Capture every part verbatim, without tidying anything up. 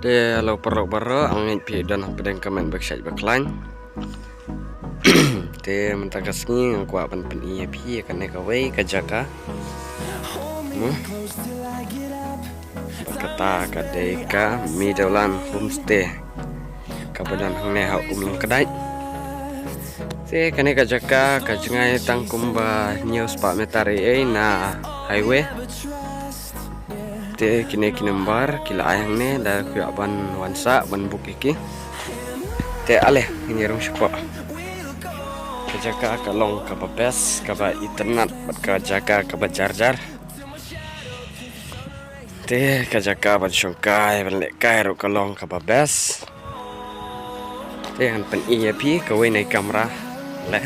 Te ïa la u paralok baroh, nga ngeit phi don hapdeng ka met ba shait ba khlaiñ. Te mynta ka sngi nga kwah ban pyni ïa phi ïa kane kawei ka jaka. Hmm. Kata ka dei ka Meadowland Homestay, kaba don hangne ha Umlyngkdait. Te kane ka jaka ka jngai tang kumba hynñiew spah meter ei ei na highway. Te kine ki number ki la ai hangne, lada phi kwah ban wan sah ban book ïa ki. Te ale ngin ïa rung shapoh. Ka jaka ka long kaba best, kaba itynnad bad ka jaka kaba jar jar. Te ka jaka ban shongkai ban lehkai ruh ka long kaba best. Te ngan pyni ïa phi kawei na i kamra. Le.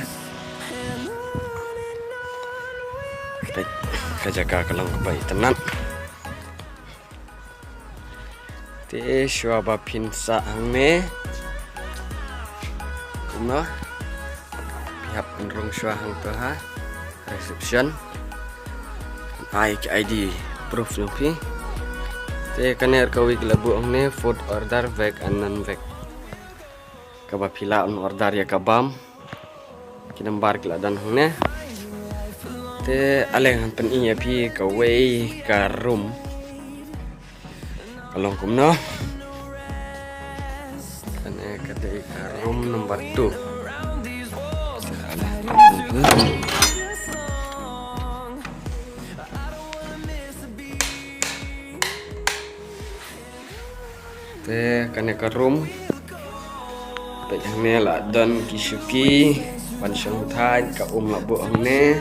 Te ka jaka ka long kaba itynnad. Te shuwa ba phin sah hangne, kumno, phi hap ban rung shuwa hangto ha reception. Ai ki I D proof jong phi. Te kane kawei ki la buh hangne, food order, veg and non veg. Kaba phi lah ban order ïa ka bam. Ki number ki la don hangne. Te ale ngan pyni ïa phi kawei ka room. Ka long kumno. Kane ka dei ka room number two. Te kane ka room. Peit hangne la don ki shuki ban shong thait, ka um la buh hangne.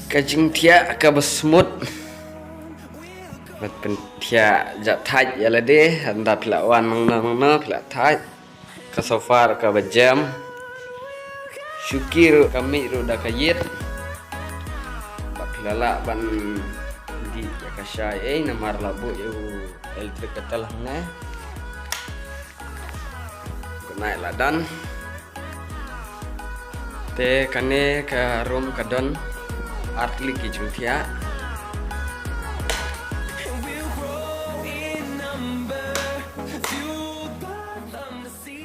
Ka jingthiah kaba smooth. Bad pynthiah jahthait ïa lade, hynda phi la wan nangno nangno phi la thait. Ka sofa ruh kaba jem. Shuki ruh ka mih ruh da ka ïit. Bad phi la lah ban dih ïa ka shai ei namar la buh ïa u electric kettle hangne. Kane la don. Te kane ka room ka don artylli ki jingthiah.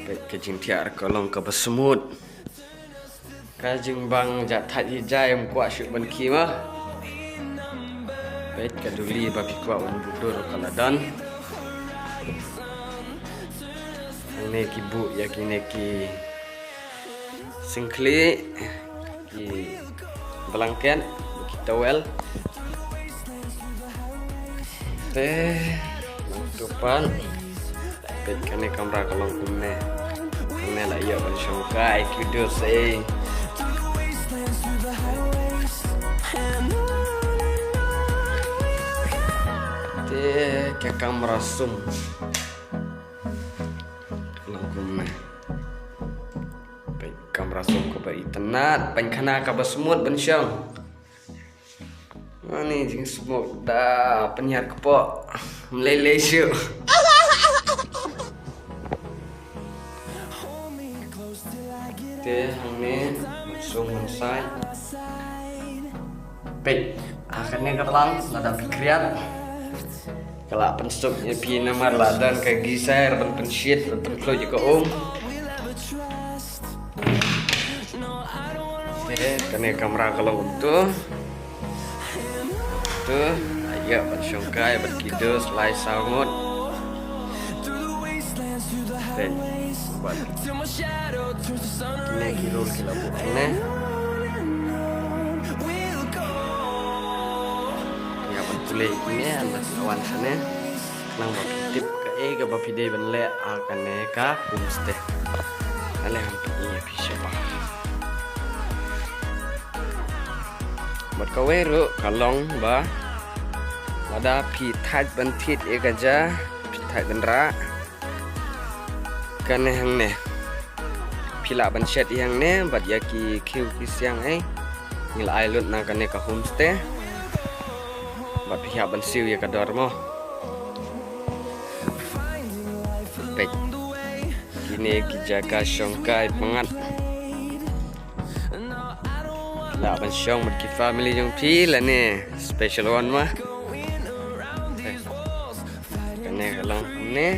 Peit ka jingthiah ka long kaba smooth. Ka jingbang jahthait hi jai ym kwah shuh ban khie ma. Peit ka duli ba phi kwah ban buh dur ka la don. Hangne ki buh ïa kine ki syngkhlieh, ki blanket, ki towel. Te nangtuh pat. Peit kane kamra ka long kumne. Kumne la ïoh ban shongkai, kudos eh. Te ka kamra sum. Ka long kumne. Peit kamra sum kaba itynnad, pynkhana kaba smooth ban shong. Ani jingsmoke da pynhiar kpoh. Mlei lei shuh. Te hangne, sum side. Peit, ah, kane ka tlang, lada phi khriat. Ka la pynsuk ïa phi namar la don ka geyser ban pynshit, ban pynkhluid ïa ka um. Te kane kamra ka long kumto. To, ïa ban shongkai, ban kiew, lai saw ngut. Te, ban. Kine ki rule ki la buh ne. Ïa ban pule kine, ynda wan shane. Nang ba phi tip kaei kaba phi dei ban leh ha kane ka homestay. Ale ngan pyni ïa phi shabar. Bad kawei ruh ka long ba lada phi thait ban thied ïa ka ja, phi thait ban rah. Kane hangne. Phi lah ban shet ïa hangne bad ïa ki khiew ki siang ei. Ngi la ai lut na kane ka homestay. Bad phi hap ban siew ïa ka dor mo. Peit. Kine ki jaka shongkai pyngngad. Lah ban shong bad ki family jong phi lane special one ma. Kane ka long. Ne.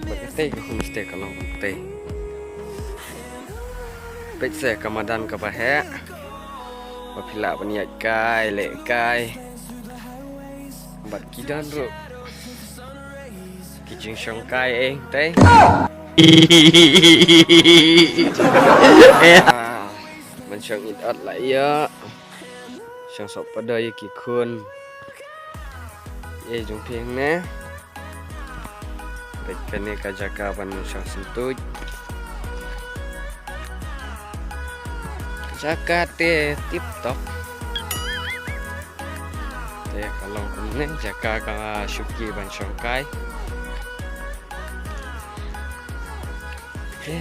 Bad katei ka homestay ka long kumtei. Peit se ka madan kaba heh. Ba phi lah ban ïaid kai, leh kai. Bad ki don ruh ki jingshongkai eh, tei. Ah, ban shong ïeit ot lah ïa. Shong sop pado ïa ki khun. Ïa jong phi ne. Peit kane ka jaka ban shong syntuid. Jaka te tip top. Te ka long kumne jaka ka shuki ban shong kai. Te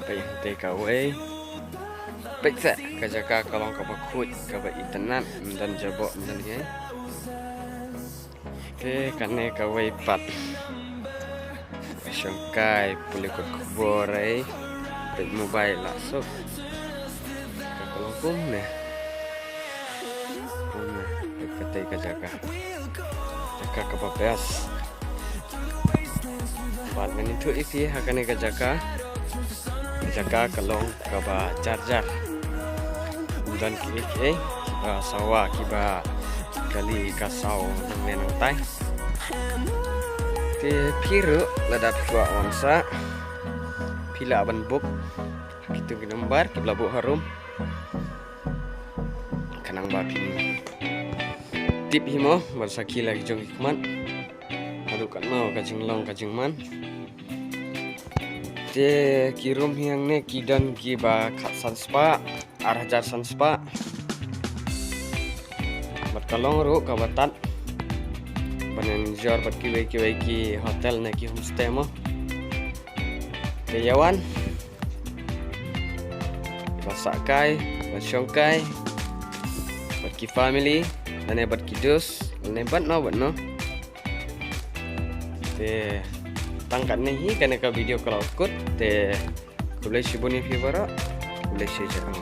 peit te kawei. Peit se ka jaka ka long kaba khuid kaba itynnad, ym don jaboh, ym don ei. Te kane kawei pat. Shong kai pule kot khubor ei. Peit mobile la suk. Ka long kumne. Kumne. Peit katei ka jaka. Jaka kaba best. Bad ngan ïathuh ïa phi ha kane ka jaka. Ka jaka ka long kaba jar jar. Ym don kiei kiei kiba sawa kiba kali ka saw nangne nangtai. Te phi ruh lada phi kwah wan sah, phi lah ban book ha kito ki number kiba la buh harum. Khnang ba phin tip hi mo, ban sakhi la ki jong ki khmat. Haduh katno ka jinglong ka jingman. Te ki room hangne ki don kiba khatsan spah, ar hajar san spah. Bad ka long ruh kaba tad ban ïanjor bad kiwei kiwei ki hotel ne ki homestay mo. Te ïa wan ban sah kai, ban shong kai bad ki family, lane bad ki dos, lane bad no bad no. Te tang katne hi kane ka video ka la kut. Te khublei shibun ïa phi baroh. Khublei shibun.